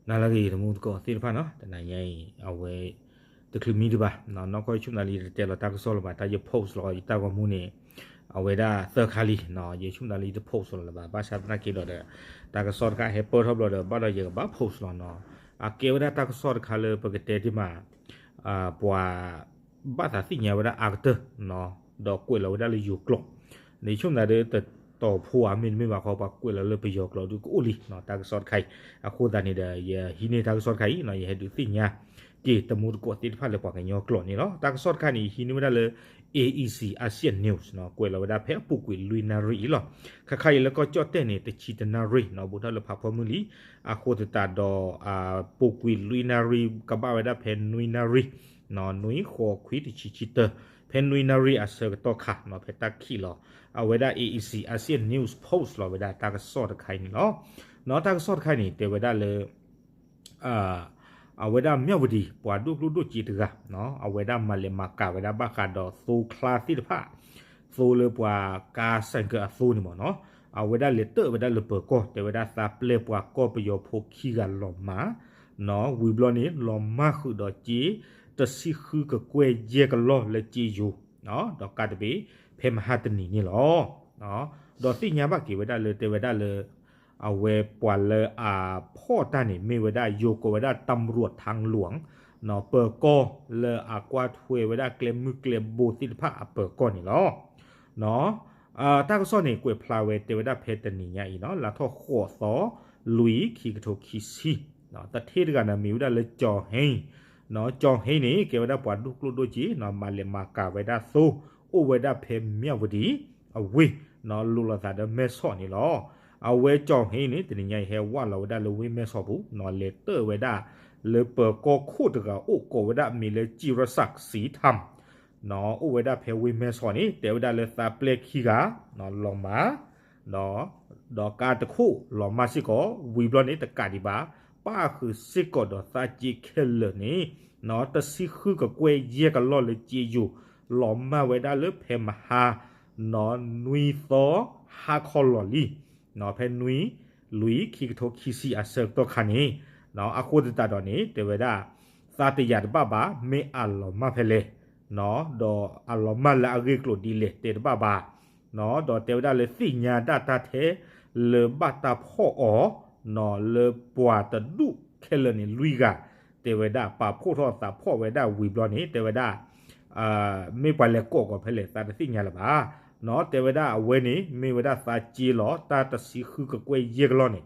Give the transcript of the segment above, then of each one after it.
နၤလၢအဂ့ၤ တမူတကိးသ့ၣ်တဖၣ်နီၤ, တနၤညါအံၤ အဝဲ တချုးမံဒံးဘၣ်, နီၢ်ကီၢ်ယဆိကမိၣ်လၢယတတဲလီၤတၢ်ကစီၣ်လၢၤဘၣ်, တၢ်ယ post လီၤယတၢ်ဂီၤမူန့ၣ် အဝဲဒၣ်သၢခါလံ, ယဆိကမိၣ်လၢယတ post လီၤလၢၤဘၣ်, ဘၣ်ဆၣ်သနာ်က့ဒီး တၢ်ကစီၣ်တခါဟဲပၢၢ်ထီၣ်ဘျီဒီး ဘၣ်ဒီးယကဘၣ် post လီၤနီၤ, အကဲဝဲဒၣ်တၢ်ကစီၣ်တခါလၢပကတဲတ့ၢ်မး ပှၤ ဘၣ်သးသ့ၣ်ညါဝဲဒၣ်အါကတၢၢ်, ဒီးကွဲးလီၤဝဲဒၣ်လၢယိၤကျိာ်, ယဆိကမိၣ်သးဒီးတတီၤဖိဧါ မ့တမ့ၢ်ဘၣ်ခီ ပှၤကွဲးလီၤလၢပယီၤကျိာ်ဒုးကအိၣ်လံ, တၢ်ကစီၣ်တခါအံၤ, အဃိသတးန့ၣ်ဒီး ယဟံးန့ၢ်တၢ်ကစီၣ်တခါအံၤ ယဟဲဒုးသ့ၣ်ညါက့ၤတမူတကိးသ့ၣ်တဖၣ်လၢပှၤကညီကျိာ်န့ၣ်လီၤ. တၢ်ကစီၣ်တခါန့ၣ် ယဟံးန့ၢ်ဝဲဒၣ်လၢ A E C Asian News ကွဲးလီၤဝဲဒၣ်ဖဲအပူၤကွံာ်လွံၢ်နၣ်ရံၣ်အံၤလီၤ. ခါခါအံၤလၢကီၢ်ကၠီၣ်တဲၣ်န့ၣ် တဆံတနၣ်ရံၣ် ဘူးထီၣ်လၢဖးဖီမုၢ်လံ, အဃိသတးဒီး ပူၤကွံာ်လွံၢ်နၣ်ရံၣ် ကဘၣ်ဝဲဒၣ်ဖဲနွံနၣ်ရံၣ်, နွံဃိးခွံတဆံခံတၢ, ဖဲနွံနၣ်ရံၣ်အဆၢကတီၢ်ခါ ဖဲတၢ်ခံးလီၤ, အဝဲဒၣ် A E C Asian News post လီၤဝဲဒၣ်တၢ်ကစီၣ်တခါအံၤန့ၣ်လီၤ. တၢ်ကစီၣ်တခါအံၤန့ၣ် တဲဝဲဒၣ်လၢ အဝဲဒၣ်မၠၣ်ဝတံၤ ပှၤဒိၣ်ကျိၣ်ဒိၣ်စ့တဂၤ, အဝဲဒၣ်မၤလဲၤမၤကၤဝဲဒၣ်ဘၣ်ဃးဒီးသိချါသ့ၣ်တဖၣ်, သိလၢပှၤကါစဲၣ်ကၢအသိန့ၣ်မ့ၢ်နီၤ, အဝဲဒၣ်လဲၤတၢၣ်ဝဲဒၣ်လၢပၢၤကီၢ် တဲဝဲဒၣ်သးပျဲၢ်ပှၤကီၢ်ပယီၤဖိခံဂၤလီၤမၢ်, ဝံၤဘျီန့ၣ် လီၤမၢ်ဃုာ်ဒီးစ့ တဆံဃုကကွဲၢ်ယဲၢ်ကလီၢ်လၢစ့ယိၤ, ဒီးကးတဘ့ၣ် ဖဲမဟါတနံၤန့ၣ်လီၤ. ဒီးသ့ၣ်ညါဘၣ်က့ၤဝဲဒၣ်လၢတဲဝဲဒၣ်လၢ အဝဲပှၤလၢအဖီၣ်တၢ်န့ၣ် မ့ၢ်ဝဲဒၣ်ယိၤကိးဝဲဒၣ် ตำรวจทางหลวง ပၢၤကီၢ်လၢအကွၢ်ထွဲဝဲဒၣ်ကျဲမုၢ်ကျဲဘိသ့ၣ်တဖၣ်အပၢၤကီၢ်န့ၣ်လီၤ. တၢ်ကစီၣ်န့ၣ် ကွဲးဖျါဝဲတဲဝဲဒၣ်ဖဲတနံၤညါအံၤနီၤ လါထီၣ်ဃိးသီ လွံၢ် ခံကထိခံဆံ, တထ့ၣ်တဂၤန့ၣ် မ့ၢ်ဝဲဒၣ်လၢ ကၠီၤဟ့, ကၠီၤဟ့န့ၣ် ကဲဝဲဒၣ်ပှၤဒိၣ်ကျိၣ်ဒိၣ်စ့နီၤ မၤလဲၤမၤကၤဝဲဒၣ်သိ အိၣ်ဝဲဒၣ်ဖဲမၠၣ်ဝတံၤ အဝ့ၢ်နီၤ လိၤလိာ်သးဒီးမဲၢ်ဆီးန့ၣ်လီၤ. အဝဲကၠီၤဟ့န့ၣ် တနံၤညါအံၤဟဲဝးလီၤဝဲဒၣ်လၢဝ့ၢ်မဲၢ်ဆီးပူၤ နီၤ လဲၤတၢၣ်ဝဲဒၣ်လၢပၢၤကီၢ်ခိၣ်တဂၤအိၣ်ကိးဝဲဒၣ်မ့ၢ်လၢ ကံရစၢၣ်စံထၣ် နီၤ အိၣ်ဝဲဒၣ်ဖဲဝ့ၢ်မဲၢ်ဆီးန့ၣ် တဲဝဲဒၣ်လၢသးပျဲၢ်ခံဂၤ လီၤမၢ် ဒီးကါတခိၣ်လီၤမၢ်စ့ၢ်ကီး ဝံၤဘျီန့ၣ် တကးဒံးဘၣ် ပၣ်ဃုာ်စ့ၢ်ကီးဒီးသးစ့ခဲလၢာ်န့ၣ် တဆံဃုကကွဲၢ်ယဲၢ်ကလီၢ်လၢစ့ယိၤ လီၤမၢ်ဝဲဒၣ်လၢဖဲမဟါ နီၤ နွံသီ ဟါခီလီၤလံ ဖဲနွံ လွံၢ် ခံကထိခံဆံအဆၢကတီၢ်ခါန့ၣ် အဃိသတးဒီးန့ၣ် တဲဝဲဒၣ် သးတယာ်တဘၣ်ဘၣ် မ့ၢ်အလီၤမၢ်ဖဲလဲၣ် ဒီးအလီၤမၢ်လၢအဂ့ၢ်ကျိၤဒ်လဲၣ်တဲတဘၣ်ဘၣ် ဒီးတဲဝဲဒၣ်လၢသ့ၣ်ညါဒၣ်တၢ်ထဲလၢဘၣ်တၢ်ဖီၣ်အီၤ လၢပှၤတဒူၣ်ခဲလၢာ်န့ၣ်လွံၢ်ဂၤ တဲဝဲဒၣ်ပာ်ဖှိၣ်ထီၣ်သးဖီၣ်ဝဲဒၣ်ဝံၤဘျီန့ၣ် တဲဝဲဒၣ် မ့ၢ်ပှၤလဲၤကိးကီးဖဲလဲၣ် သးတသ့ၣ်ညါလၢၤဘၣ် နီၤ တဲဝဲဒၣ်အဝဲန့ၣ် မ့ၢ်ဝဲဒၣ်သးစ့လီၤ တၢ်တဆံဃုကကွဲၢ်ယဲၢ်ကလီၢ်န့ၣ်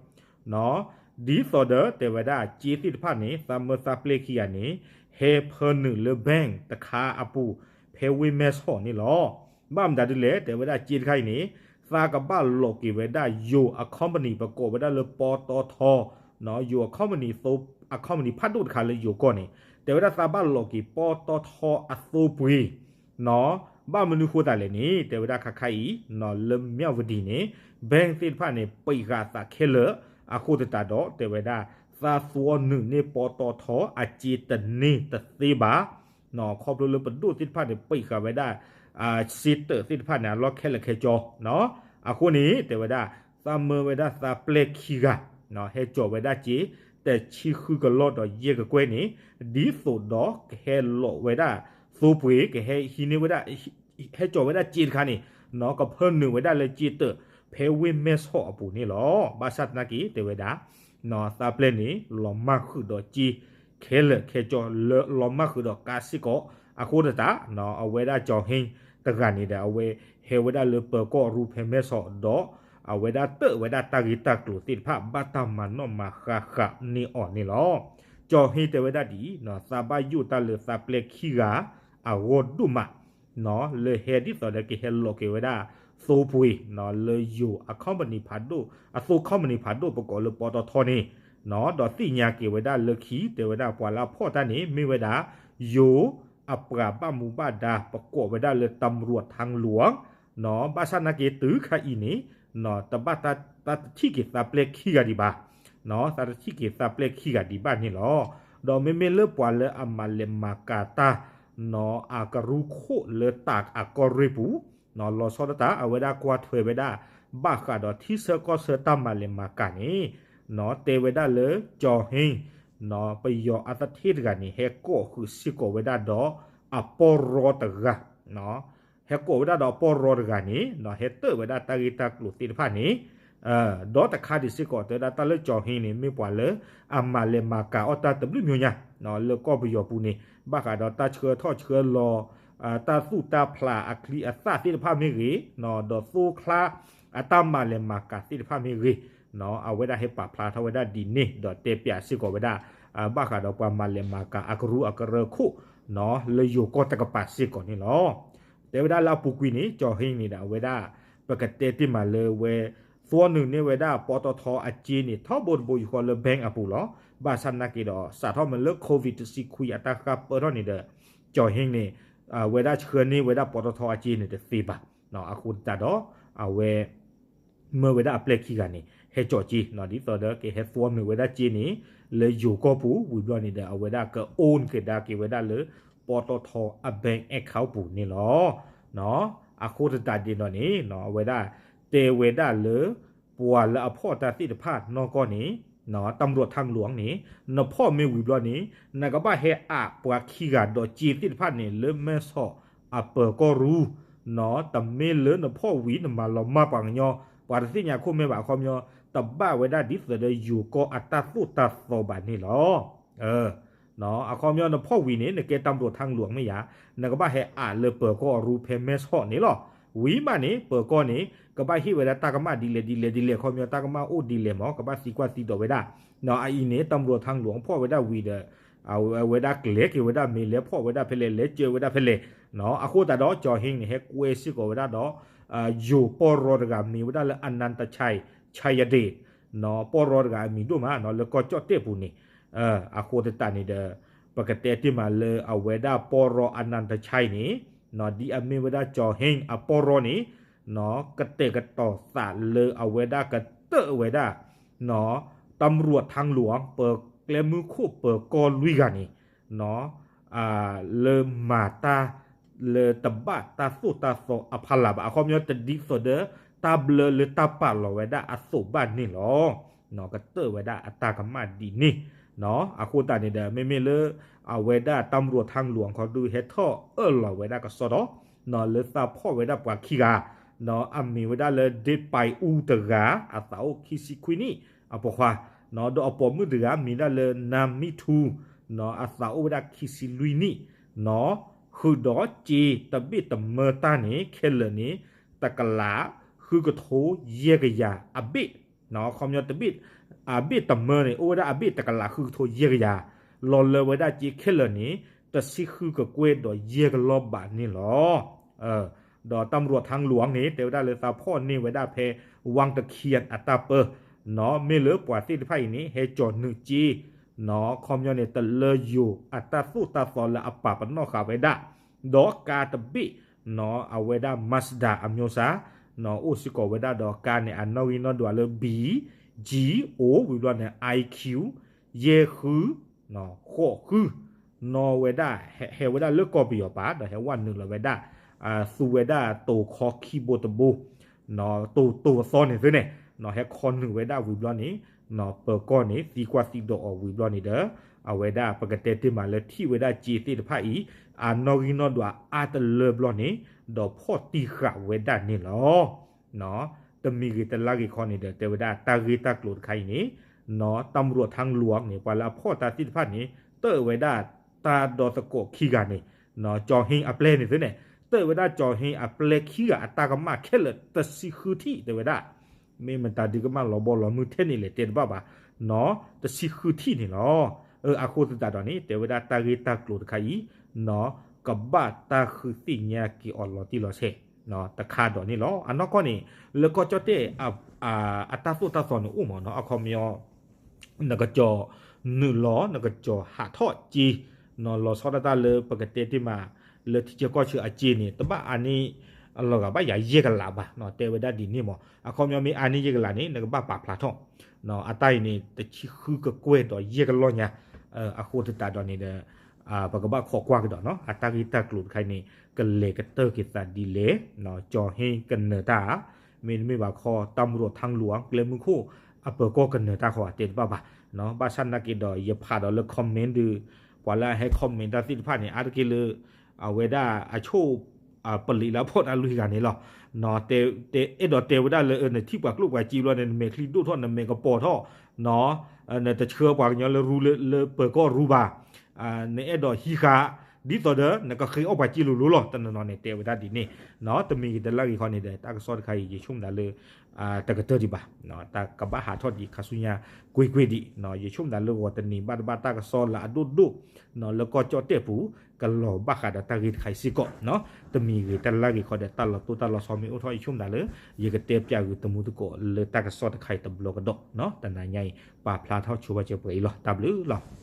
နီၤ ဒ်သိးဒီးတဲဝဲဒၣ်စ့သ့ၣ်တဖၣ်န့ၣ် သးမၢသးပျဲၢ်ခံဂၤန့ၣ် ဟဲဖၢနုာ်လၢ bank တခါအပူၤ ဖဲဝ့ၢ်မဲၢ်ဆီးန့ၣ်လီၤ. ဘၣ်မတၤဒ်လဲၣ် တဲဝဲဒၣ်စ့တခါအံၤန့ၣ် သးကဘၣ်လိးက့ၤဝဲဒၣ်ယိၤအ company ပကိးဝဲဒၣ်လၢ ပီတီထီ နီၤ ယိၤအ company သိ အ company ဖးဒိၣ်တခါလၢယိၤကီၢ်န့ၣ် တဲဝဲဒၣ်သးဘၣ်လိးက့ၤပီတီထီအသိပှ့ၤ နီၤ ဘၣ်မနုၤဃိသတးလဲၣ်န့ၣ် တဲဝဲဒၣ်ခါခါအံၤ နီၤ လၢမၠၣ်ဝတံၤန့ၣ် bank သ့ၣ်တဖၣ်န့ၣ် ပိတ်ဃာ်သးခဲလၢာ် အဃိသတးဒီး တဲဝဲဒၣ် သးသွီနုာ်န့ၢ်ပီတီထီအစ့တန့ၢ်တသ့ဘၣ် နီၤ ခီဖျိလၢပဒိၣ်သ့ၣ်တဖၣ်န့ၣ် ပိတ်ဃာ်ဝဲဒၣ် စ့တၢးသ့ၣ်တဖၣ်န့ၣ် အလီၢ်ခဲလၢာ်ခဲဆ့ နီၤ အဃိန့ၣ် တဲဝဲဒၣ် သးမၢဝဲဒၣ်သးပျဲၢ်ခံဂၤ နီၤ ဟဲစိာ်ဝဲဒၣ်စ့ တဆံဃုကလီၢ်ဒီးယဲၢ်ကကွဲၢ်န့ၣ် ဒ်သိးဒီးကဟဲလိးဝဲဒၣ်သိပှ့ၤ ကဟဲဟံးန့ၢ်ဝဲဒၣ် ဟဲစိာ်ဝဲဒၣ်စ့တခါန့ၣ် နီၤ ကဖၢနုာ်ဝဲဒၣ်လၢစ့တၢး ဖဲဝ့ၢ်မဲၢ်ဆီးအပူၤန့ၣ်လီၤ. ဘၣ်ဆၣ်သနာ်က့ တဲဝဲဒၣ် နီၤ သးပျဲၢ်န့ၣ် လီၤမၢ်ဃုာ်ဒီးစ့ ခဲလၢာ်ခဲဆ့ လၢလီၤမၢ်ဃုာ်ဒီးကါစ့ၢ်ကီး အဃိသတး နီၤ အဝဲဒၣ်ကၠီၤဟ့တဂၤန့ၣ်ဒီး အဝဲဟဲဝဲဒၣ်လၢပၢၤကီၢ်ရူဖဲမဲၢ်ဆီးဒီး အဝဲဒၣ်တၢၣ်ဝဲဒၣ်တၢ်ဂ့ၢ်တၢ်ကျိၤသ့ၣ်တဖၣ် ဘၣ်တၢ်မၤနီၣ်မၤဃါဃာ်န့ၢ်အီၤန့ၣ်လီၤ. ကၠီၤဟ့တဲဝဲဒၣ်ဒ်အံၤ နီၤ သးဘၣ်ယိၣ်တၢ်လၢသးပျဲၢ်ခံဂၤ အဂီၢ်ဒိၣ်မး နီၤ လၢဟဲဒ်သိးဒီးကဟဲလိးက့ၤဝဲဒၣ် သိပှ့ၤ နီၤ လၢယိၤအ company ဖးဒိၣ် အသိ company ဖးဒိၣ်ပကိးလၢပီတီထီန့ၣ် နီၤ ဒီးသ့ၣ်ညါက့ၤဝဲဒၣ်လၢခံ တဲဝဲဒၣ်ပှၤလၢအဖီၣ်တၢ်န့ၣ် မ့ၢ်ဝဲဒၣ် ယိၤအပှၤဘၣ်မူဘၣ်ဒါ ပကိးဝဲဒၣ်လၢ ตำรวจทางหลวง နီၤ ဘၣ်ဆၣ်သနာ်က့တုၤခါအံၤန့ၣ် နီၤ တဘၣ်တၢ် တၢ်တထံၣ်က့ၤသးပျဲၢ်ခံဂၤဒံးဘၣ် နီၤ သးတထံၣ်က့ၤသးပျဲၢ်ခံဂၤဒံးဘၣ်န့ၣ်လီၤ. ဒီးမ့မ့ၢ်လၢပှၤလၢအမၤလဲၤမၤကၤတၢ် နီၤ အကရူၢ်ခိၣ်လၢတၢ်အကီၢ်ရ့ၣ်ပူၤ နီၤ လီၤဆီဒၣ်တၢ် အဝဲဒၣ်ကွၢ်ထွဲဝဲဒၣ် ဘၣ်ဃးဒီးထံဆၢကီၢ်ဆၢတၢ်မၤလဲၤမၤကၤန့ၣ် တဲဝဲဒၣ်လၢ ကၠီၤဟ့ၣ် ပယီၤအသထ့တဂၤန့ၣ် ဟဲကိးဃုာ်စ့ၢ်ကီးဝဲဒၣ်ဒီးအပီၢ်ရီတဂၤ ဟဲကိးဝဲဒၣ်ဒီးအပီၢ်ရီတဂၤန့ၣ် ဟဲတၢၣ်ဝဲဒၣ်တၢ်ဂ့ၢ်တၢ်ကျိၤသ့ၣ်တဖၣ်န့ၣ် ဒီးတခါဒံးစ့ၢ်ကီး တဲဝဲဒၣ်တၢ်လၢကၠီၤဟ့ၣ်န့ၣ် မ့ၢ်ပှၤလၢအမၤလဲၤမၤကၤအီၣ်တၢ်တဘျုးမျိုးညါ လၢကီၢ်ပယီၤပူၤန့ၣ် ဘၣ်ဃးဒီးတၢ်ဆှၢထီၣ်ဆှၢလီၤ တၢ်သူၣ်တၢ်ဖျးအချံအသၣ်သ့ၣ်တဖၣ်မ့ၢ်ဂ့ၤ ဒီးသိချါအတၢ်မၤလဲၤမၤကၤသ့ၣ်တဖၣ်မ့ၢ်ဂ့ၤ အဝဲဒၣ်ဟဲပာ်ဖျါထီၣ်ဝဲဒၣ်ဒ်န့ၣ် ဒီးတဲပၠးစ့ၢ်ကီးဝဲဒၣ် ဘၣ်ဃးဒီးပှၤမၤလဲၤမၤကၤအကရူၢ်အကရၢခိၣ် လၢယိၤကီၢ်တကပၤစ့ၢ်ကီးန့ၣ်လီၤ. တဲဝဲဒၣ်လၢအပူၤကွံာ်န့ၣ် ကၠီၤဟ့ၣ်န့ၣ်ဒီး အဝဲဒၣ် ပကတဲတ့ၢ်မးလၢဝဲ သွီနုာ်န့ၢ်ဝဲဒၣ်ပီတီထီအစ့န့ၣ် ထီဘိတဘိယူၢ်ဃီလၢ bank အပူၤလီၤ. ဘၣ်ဆၣ်နာ်က့ဒီး စးထီၣ်မ့ၢ်လၢ COVID တဆံခွံအတၢ်ဃၣ်ပၢၢ်ထီၣ်န့ၣ်ဒီး ကၠီၤဟ့ၣ်န့ၣ် ဝဲဒၣ်ဆှၢန့ၢ်ဝဲဒၣ်ပီတီထီအစ့န့ၣ်တသ့ဘၣ်. အဃိသတးဒီး အဝဲ မၢဝဲဒၣ်အပျဲၢ်ခံဂၤန့ၣ် ဟဲကၠီၤစ့ ဒ်သိးဒီးကဟဲသွီနုာ်ဝဲဒၣ်စ့န့ၣ် လၢယိၤကီၢ်ပူၤ ဝံၤဘျီန့ၣ်ဒီး အဝဲဒၣ်က own ကဒါက့ၤဝဲဒၣ်လၢ ပီတီထီအ bank account ပူၤန့ၣ်လီၤ. အဃိသတးဒ်န့ၣ်ဒီးန့ၣ် အဝဲဒၣ်တဲဝဲဒၣ်လၢ ပှၤလၢအဖီၣ်တၢ်သ့ၣ်တဖၣ်နီၢ်ကီၢ်န့ၣ် တၢ်မရိၣ်ထၢလီၤန့ၣ် နဖီၣ်မ့ၢ်ဝံၤဘျီန့ၣ် နကဘၣ်ဟဲအးပှၤခံဂၤဒီးစ့သ့ၣ်တဖၣ်န့ၣ် လၢမဲၢ်ဆီးအပၢၤကီၢ်ရူၢ် တမ့ၢ်လၢနဖီၣ်ဝံၤနမၤလီၤမၢ်ပှၤကညီ ပှၤတသ့ၣ်ညါခိၣ်မဲဘၣ် အခီပညီ တဘၣ်ဝဲဒၣ်ဒ်သိးဒီးယိၤကီၢ်အတၢ်သိၣ်တၢ်သီဘၣ်န့ၣ်လီၤ. အခီပညီနဖီၣ်ဝံၤန့ၣ် နကဲတၢ်မရိၣ်ထၢလီၤမ့ၢ်ယၤ နကဘၣ်ဟဲအးလၢပၢၤကီၢ်အရူၢ်ဖဲမဲၢ်ဆီးန့ၣ်လီၤ. ဝံၤမးန့ၣ် ပၢၤကီၢ်န့ၣ် ကဘၣ်ဟ့ၣ်ဝဲဒၣ်တၢ်ကမၣ်ဒ်လဲၣ်ဒ်လဲၣ်ဒ်လဲၣ် အခီပညီတၢ်ကမၣ်အိၣ်ဒ်လဲၣ်မး ကဘၣ်သံကွၢ်သံဒိးဝဲဒၣ် အအံၤန့ၣ် တၢ်မရိၣ်ထၢလီၤဖီၣ်ဝဲဒၣ်ဝံၤဒီး အဝဲဒၣ်ကျဲၤက့ၤဝဲဒၣ်မ့ၢ်လဲၤဖီၣ်ဝဲဒၣ်ဖဲလဲၣ် လဲၤကၢၤဝဲဒၣ်ဖဲလဲၣ် အဃိသတးဒီး ကၠီၤဟ့ၣ်န့ၣ် ဟဲကွဲစ့ၢ်ကီးဝဲဒၣ်ဒီး ယိၤပီၢ်ရီတဂၤမ့ၢ်ဝဲဒၣ်လၢ အနၣ်တဆဲး ဆဲးယဒ့း ပီၢ်ရီတဂၤအမံၤဒိၣ်မး လၢကီၢ်ကၠီၣ်တဲၣ်ပူၤန့ၣ် အဃိသတးန့ၣ်ဒီး ပကတဲတ့ၢ်မးလၢအဝဲဒၣ်ပီၢ်ရီအနၣ်တဆဲးန့ၣ် ဒ်အမ့ၢ်ဝဲဒၣ်ကၠီၤဟ့ၣ်အပီၢ်ရီန့ၣ် ကတဲာ်ကတီၤသးလၢအဝဲဒၣ်ကတၢၣ်ဝဲဒၣ် တၢ်မရိၣ်ထၢလီၤ ပကျဲမုၢ်ခိၣ်ပၢၤကီၢ်လွံၢ်ဂၤန့ၣ် လၢမၤတၢ်လၢတဘၣ်တၢ်သိၣ်တၢ်သီအဖီလာ်ဘၣ် အခီပညီတဒ်သိးဒီး တၢ်ဘျၢလၢတၢ်ပာ်လီၤဝဲဒၣ်အသိးဘၣ်န့ၣ်လီၤ. ကတၢၣ်ဝဲဒၣ်အတၢ်ကမၣ်ဒ်န့ၣ် အဃိသတးန့ၣ်ဒီး မ့မ့ၢ်လၢ အဝဲဒၣ်တၢ်မရိၣ်ထၢလီၤခီဒုးဟဲထီၣ်အၢၣ်လီၤဝဲဒၣ်ကစီဒီ လၢသးဖီၣ်ဝဲဒၣ်ပှၤခံဂၤ အမံၤဝဲဒၣ်လၢ ဒ့ပာ်အူတဂၤ အသးအိၣ်ခံဆံခွံနံၣ်အပိာ်ခွါ ဒီးအပိာ်မုၣ်တဂၤမံၤဒၣ်လၢ နါမံထူ အသးအိၣ်ဝဲဒၣ်ခံဆံလွံၢ်နံၣ် ဃုာ်ဒီးစ့တဘ့ၣ်တမၢတၢ်န့ၣ် ခဲလၢာ်န့ၣ် တကလး ဃုကထိယဲၢ်ကယၤအဘ့ၣ် အခီပညီတဘ့ၣ် အဘ့ၣ်တမၢန့ၣ် အိၣ်ဝဲဒၣ်အဘ့ၣ်တကလးဃုကထိယဲၢ်ကယၤ လီၤလၢဝဲဒၣ်စ့ခဲလၢာ်န့ၣ် တဆံဃုကကွဲၢ်ဒီးယဲၢ်ကလီၢ်ဘးန့ၣ်လီၤ. ဒီးတၢ်မရိၣ်ထၢလီၤန့ၣ် တဲဝဲဒၣ်လၢသးဖီၣ်န့ၢ်ဝဲဒၣ်ဖဲ ဝၣ်တခံအတၢ်ပၢ မ့ၢ်လၢပှၤသ့ၣ်တဖၣ်အံၤန့ၣ် ဟဲကၠီၤနုာ်စ့ အခီပညီန့ၣ် တလၢယိၤအတၢ်သိၣ်တၢ်သီလၢအပာ်ပနီၣ်ဃာ်ဝဲဒၣ် ဒီးကါတဘ့ၣ် အဝဲဒၣ် Mazda အမျိုးအစား အိၣ်စ့ၢ်ကီးဝဲဒၣ်ဒီးကါန့ၣ် အနီၣ်ဂံၢ်နီၣ်ဒွးလၢ B G O ဝံၤဘျီန့ၣ် I Q ယဲၢ်ဃု ဃိးဃု နီၣ်ဝဲဒၣ် ဟဲဝဲဒၣ်လၢကီၢ်ပယီၤပၤ ဒီးဟဲဝဲနုာ်လီၤဝဲဒၣ် သူဝဲဒၣ်တိၤခီခံဘိတဘိ တိၤတိၤအသီန့ၣ်သ့န့ၣ် ဟဲခီနုာ်ဝဲဒၣ်ဝံၤဘျီန့ၣ် ပၢၤကီၢ်န့ၣ် သံကွၢ်သံဒိးအီၤဝံၤဘျီန့ၣ်ဒီး အဝဲဒၣ်ပကတဲတ့ၢ်မးလၢထံၣ်ဝဲဒၣ်စ့သ့ၣ်တဖၣ်အံၤ အနီၣ်ဂံၢ်နီၣ်ဒွးအါတလၢဘျီန့ၣ် ဒီးဖီၣ်တံၢ်ဃာ်ဝဲဒၣ်န့ၣ်လီၤ. တမံၤဂ့ၤတလါဂ့ၤခီန့ၣ်ဒီး တဲဝဲဒၣ်တၢ်ဂ့ၢ်တၢ်ကျိၤတခါအံၤန့ၣ် တၢ်မရိၣ်ထၢလီၤန့ၣ် ပှၤလၢအဖီၣ်တၢ်သ့ၣ်တဖၣ်န့ၣ် တၢၣ်ဝဲဒၣ်တၢ်ဒီသကိးခံဂၤန့ၣ် ကၠီၤဟ့ၣ်အပျဲၢ်န့ၣ်သ့န့ၣ် တၢၣ်ဝဲဒၣ်ကၠီၤဟ့ၣ်အပျဲၢ်ခံဂၤအတၢ်ကမၣ်ခဲလၢာ်တဆံဃုထံၣ်တဲဝဲဒၣ် မ့ၢ်မတၤဒုးကမၣ်လီၤဘီလီၤမုၢ်ထဲန့ၣ်လဲၣ်တဲတဘၣ်ဘၣ် တဆံဃုထံၣ်န့ၣ်လီၤ. အဃိသတးဒီးန့ၣ် တဲဝဲဒၣ်တၢ်ဂ့ၢ်တၢ်ကျိၤတခါအံၤ ကဘၣ်တၢ်ဃုသ့ၣ်ညါက့ၤအီၤလီၤတံၢ်လီၤဆဲး တခါဒီးန့ၣ်လီၤ. အနီၢ်ကီၢ်န့ၣ် လၢကီၢ်ကၠီၣ်တဲၣ် အတၢ်သိၣ်တၢ်သီန့ၣ်အိၣ်မးနီၤ အခီပညီ နကကၠီၤနုာ်လီၤ နကကၠီၤဟးထီၣ်စ့ လီၤဆီဒၣ်တၢ်လၢပကတဲတ့ၢ်မး လၢထံဆၢကီၢ်ဆၢအစ့န့ၣ် တဘၣ်အါန့ၢ်အလီၤဂာ်ဘၣ်ယၤယဲၢ်ကလးဘၣ် တဲဝဲဒၣ်ဒ်န့ၣ်မး အခီပညီမ့ၢ်အါန့ၢ်ယဲၢ်ကလးန့ၣ် နကဘၣ်ပာ်ဖျါထီၣ် အတၢ်အံၤန့ၣ် တဆံဃုကကွဲၢ်ဒီးယဲၢ်ကလီၢ်ညါ အဃိသတးဒီးန့ၣ်ဒီး ပကဘၣ်ခိးကွၢ်ကဒီးနီၤ အတၢ်ဂ့ၢ်တၢ်ကျိၤတခါအံၤန့ၣ် ကလဲၤကတၢၢ်က့ၤသးဒ်လဲၣ် ကၠီၤဟ့ၣ်ကနၢၤတၢ် မ့တမ့ၢ်ဘၣ်ခီ တၢ်မရိၣ်ထၢလီၤ ကျဲမုၢ်ခိၣ် အပၢၤကီၢ်ကနၢၤတၢ်ဃီအတဲတဘၣ်ဘၣ်, ဘၣ်ဆၣ်နာ်က့ဒီး ယဖးဒီးလၢ comment ဒီး ပှၤလၢအဟဲ comment တၢ်သ့ၣ်တဖၣ်န့ၣ် အါတက့ၢ်လၢ အဝဲဒၣ်အဆိၣ် ပလံးလၢအဖီၣ်တၢ်လွံၢ်ဂၤန့ၣ်လီၤ. အဲၣ်ဒိးတဲဝဲဒၣ်လၢ နထံၣ်ပှၤကျိၣ်ပှၤစ့ဘျီန့ၣ် နမဲာ်ချံဒိၣ်ထီၣ် နမဲာ်ကပီၤထီၣ်, နတဆှၢပှၤကညီလၢရူလၢပၢၤကီၢ်ရူဘၣ်, နအဲၣ်ဒိးဟံးဃာ် ဒ်သိးဒီး နကဃ့အီၣ်ပှၤစ့လိၤလိၤလီၤ. တနီၤနီၤန့ၣ် တဲဝဲဒၣ်ဒ်န့ၣ်, တမံၤဂ့ၤတလၢ်ဂ့ၤခီန့ၣ်ဒီး တၢ်ကစီၣ်တခါအံၤ ယဆိကမိၣ်သးလၢ တကတၢၢ်ဒံးဘၣ်, တၢ်ကဘၣ်ဟးထီၣ်ဒံးခါဆူညါကွ့ၢ်ကွ့ၢ်ဒံး, ယဆိကမိၣ်သးလၢဂီၤတနံၤဘၣ်တဘၣ်တၢ်ကစီၣ်လၢအဒိၣ်ဒိၣ် လၢကီၢ်ကၠီၣ်တဲၣ်ပူၤ ကလီၤဘၣ်ဃးဒီးတၢ်ဂ့ၢ်တခါအံၤစ့ၢ်ကီး, တမံၤဂ့ၤတလၢ်ဂ့ၤခီဒီး တၢ်လီၤတိၢ်တၢ်လီၤဆီမ့ၢ်အိၣ်ထီၣ် ယဆိကမိၣ်သးလၢ ယကတဲပၠးဂုာ်တမူသကိးလၢတၢ်ကစီၣ်တခါအံၤတဘျီကဒီး, တနၤညါအံၤ ပာ်ဖျါထီၣ်ဆိဝဲစဲပှဲၤအံၤလီၤ. တၢ်ဘျုးလီၤ.